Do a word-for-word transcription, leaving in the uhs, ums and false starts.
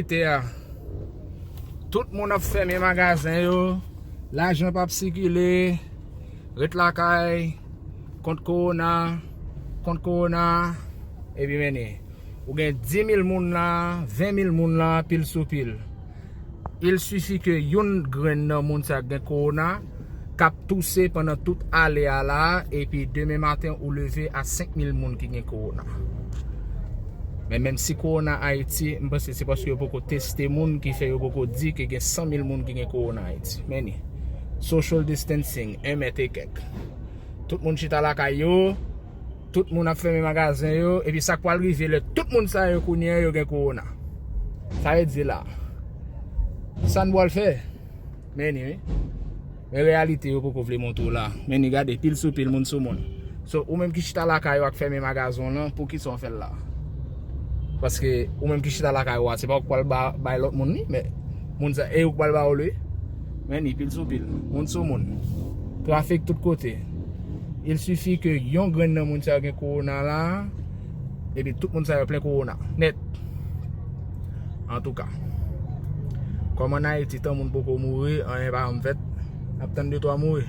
Te a, tout moun ap fèmen magazen yo, lajan p ap sikile, ret lakay, kont kowona, kont kowona, epi mennen. Ou gen dis mil moun la, ven mil moun la, pil sou pil. Il sifi ke youn grenn nan moun sa gen kowona k ap touse pandan tout ale a la, epi demen maten ou leve a senk mil moun ki gen kowona. Men menm si kowona Ayiti, m panse se paske yo poko teste moun ki fè yo poko di ke gen san mil moun ki gen kowona Ayiti. Men ni social distancing, en mèt e kèk. Tout moun chita lakay yo, tout moun ap fèmen magazen yo, epi sa k pral rive lè tout moun sa yo kounye a yo gen kowona. Sa vle di la, sa n pral fè? Men ni, wi. Men reyalite yo poko vle montre w la. Men ni, gade, pil sou pil, moun sou moun. So, ou menm ki chita lakay ou ak fèmen magazen w lan, poukisa w fè l la? Paske ou menm ki chita lakay ou a, se pa ou k pral ba, bay lòt moun li, men moun sa, e ou k pral ba yo li. Men ni pil sou pil, moun sou moun. Trafik tout kote. Il sifi ke yon grenn nan moun sa yo gen kowona la, epi tout moun sa yo plen kowona. Nèt. Antouka, kòm ann Ayiti, tan moun poko mouri, anyen pa janm fèt, n ap tann de twa mouri.